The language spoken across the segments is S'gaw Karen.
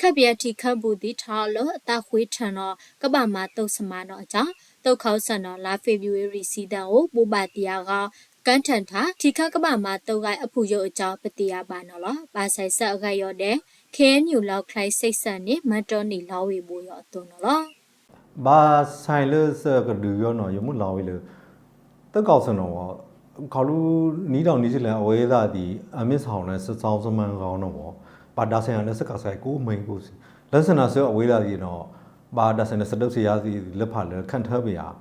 ခၢၣ်ပယၢထံခၢၣ်ဘူးသံးထီၣ်အီၤလၢအသၣ်ဃ့ထၢၣ်နီၤ ကဘၣ်မၤတိစၢၤမၤနီၤအကၠီ သုးခီစၢ်နီၤ လါဖ့ၤဘြူၤအ့ရံၤဆံသၢအအိၣ် ဘိးဘၣ်တ့ၢ်အဂီၢ် ကၢထၢၣ်ထၣ် ထံခၢၣ်ကဘၣ်မၤတိဂၤအဖုၣ်ယိာ်အကၠီ ပတ့ၢ်အါဘၣ်နီၤလီၤ. ဘၣ်ဆၣ်စၢ်အဂၤယီၤဒဲး ခ့ၣ်အဲၣ်ယူၣ် လီၢ်ခၠဲးစံးဆၢန့ၣ် မၤတၢ်န့ၣ်လီၤဝ့ၤဘိယီၤအသိးနီၤလီၤ. ဘၣ်ဆၣ်လၢစၢ်ကဒုးယီၤနီၤ ယမုၢ်လီၤဝံၤလၢ သုးခီစၢ်နီၤဝဲ ခီဖျိနံၣ်ထီၣ်နံၣ်ဆံလၢအဝဲသ့ၣ်ဒ် အမ့ၢ်ဆီၣ်န့ၣ် စစီစမၢ်ဂီၤနီၤဝဲ ဘၣ်ဒၣ်ဆဲးယၤလၢစကစၢ်ကိးမံၤကိးဆံ လၢစနၢ်စၢ်အဝဲသ့ၣ်ဒ်နီၤ ဘၣ်ဒၣ်ဆဲးန့ၣ် စဒုးစယါသ့ၣ်လၢဖးလၢ ခၣ်ထၢၣ်ပယၢ်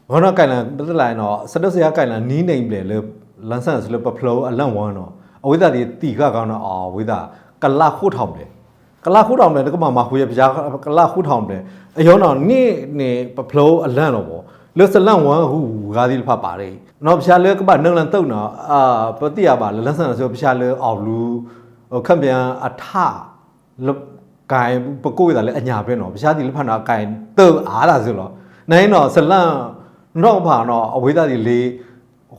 ဂီၤနီၤကၠီလၢ ပသ့ၣ်ညါနီၤ စဒုးစယါကၠီလၢ နံၣ်န့ၣ်ဘျဲၣ်လၢ လၢစနၢ်စၢ်လၢပဖျိအလၢၢ်ဝါနီၤ အဝဲသ့ၣ်ဒ်သံၣ်ဃာ်ဂီၤနီၤ အဝဲသ့ၣ် ကလၢ်ဃိထီၣ်ဘျဲၣ် ကလၢ်ဃိထီၣ်ဘျဲၣ် နကဘၣ်မၤဃုာ်ယၤ ပကလၢ်ဃိထီၣ်ဘျဲၣ် အယီၤနီၤ န့ၣ်န့ၣ် ပဖျိအလၢၢ်လီၤဝဲ လၢစလၢၢ်ဝါဂုၤဂၤသ့ၣ်တဖၣ်ပာ်ဒ်အံၤ နီၤ ပဆါလၢကဘၣ်နၢလၢသုးနီၤ ပသ့ၣ်ညါဘၣ်လၢ လၢစနၢ်စၢ် ပဆါလၢအီၣ်ဘျူး ခၣ်ပယၢအထၣ် လၢကၠီ ပကိးဝဲဒၣ်လၢအညၣ်ဖဲနီၤ ပဆါသ့ၣ်တဖၣ်န့ၣ် ကၠီတၢ်အါဒၣ်စၢၤလီၤ. နအံၤနီၤ စလၢၢ်နီၣ်ကဖၣ်နီၤ အဝဲသ့ၣ်ဒ်လံ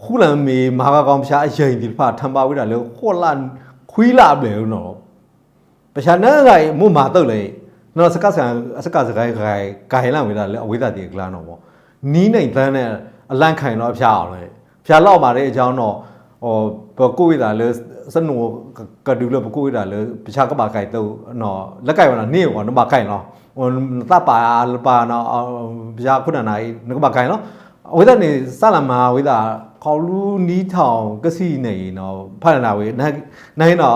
ဃူလၢမ့ၢ်မၤဂၤကီ ပဆါအယံၤသ့ၣ်တဖၣ် ထၢဘၣ်ဝဲဒၣ်လၢ ဃိးလါ ခွံလါအဘျဲၣ်နီၤ ပဆါနၢဂၤအံၤ မိၢ်မၤတၢ်လၢအံၤ နီၤ စကစၢ် စကစၢ်ဂၤ ကၠီလၢ်ဝဲဒၣ်လၢအဝဲသ့ၣ်သ့ၣ်အကျါနီၤဝဲ နံၣ်န့ၣ်သၢန့ၣ် အလၢၢ်ခၠဲးနီၤ ပဆါအီၤလၢ ပဆါလီၤမးဒ်အကၠီနီၤ ပကိးဝဲဒၣ်လၢ စနိးကဒုလၢပကိးဝဲဒၣ်လၢ ပဆါကဘၣ်ကၠီတၢ် လၢကၠီဝဲနီၤ န့ၢ်ဝဲ နဘၣ်ကၠီလီၤ နသးပာ်လၢပှၤနီၤ ပဆါခိၣ်နၢ်နၤအံၤ နကဘၣ်ကၠီလီၤ အဝဲသ့ၣ်န့ၣ် စးလၢမၤဝဲဒၣ် ခီဖျိနံၣ်ထီၣ်ကဆံန့ၣ်နီၤ ဖးလၢနၤဝဲ နဟဲနီၤ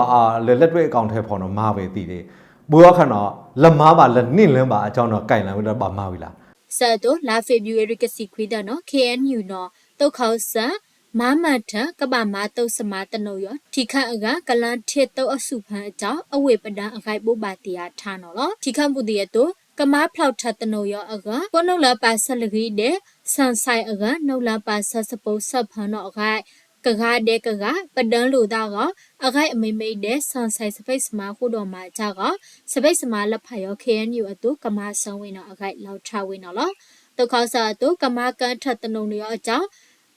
လၢ လၢတွဲအကီၣ်ထဲဖီနီၤ မၤဝဲသ့ၣ်ဒ် ဘၣ်ဃးနီၤ လၢမၤဘၣ်လၢန့ၢ်လၢၤဘၣ်အကၠီနီၤ ကၠီလၢဝဲဒၣ်ဘၣ်မၤဝံၤလီၤ. စၢ်အသိး လါဖ့ၤဘြူၤအ့ရံၤ ကဆံခွံသီနီၤ ခ့ၣ်အဲၣ်ယူၣ်နီၤ သုးခီစၢ် မၤမၤထၢၣ် ကဘၣ်မၤတိစၢၤမၤတနီၤယီၤ ထံခၢၣ်အဂၤ ကလၢထံၣ်သုးအီၣ်ဆူၣ်ဖၢအကၠီ အဝ့ၢ်ပဒၢအဂၤဘိးဘၣ်တ့ၢ်အါထါနီၤလီၤ. ထံခၢၣ်ဘူးသံးအသိး ကမၤဖျီၣ်ထၢၣ်တနီၤယီၤအဂၤ ကိးနီၣ်လၢပာ်စၢၤလၢဂံၢ်ဒဲး ဆၣ်စဲးအဂၤ နီၣ်လၢပာ်စၢၤစပိးစၢဖၢနီၤအဂၤ ကဂၤဒဲးကဂၤ ပဒၢလိာ်သးဂီၤ အဂၤအမံၤမံၤဒဲး ဆၣ်စဲးစဖ့ၣ်စမါဃိဒီးမၤကၠၢ်ဂီၤ စဖ့ၣ်စမါလၢဖးယီၤ ခ့ၣ်အဲၣ်ယူၣ်အသိး ကမၤစၢၤဝဲနီၤ အဂၤလီၤထါဝဲနီၤလီၤ. သုးခီစၢ်အသိး ကမၤကၢထၢၣ်တနီၤယီၤအကၠီ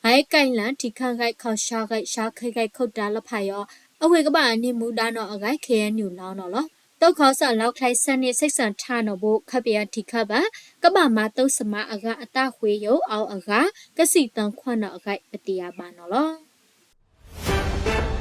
ဂဲၤကၠီလၢ ထံခၢၣ်ဂဲၤခီၣ်ဆၣ်ဂဲၤဆၣ်ခ့ဂဲၤခိၣ်တၢ်လၢဖးယီၤ အဝ့ၢ်ကဘၣ်န့ၢ်မူဒါနီၤအဂၤ ခ့ၣ်အဲၣ်ယူၣ်လီၤနီၤလီၤ. သုးခီစၢ်လီၢ်ခၠဲးစၢ်န့ၣ် စံးဆၢထါနီၤဘိ ခၢၣ်ပယၢထံခၢၣ်ဘၣ် ကဘၣ်မၤတိစၢၤမၤအဂၤအသၣ်ဃ့ယိာ်အီၤအဂၤ ကဆံၣ်သၢခွါနီၤအဂၤ ပတ့ၢ်အါဘၣ်နီၤလီၤ.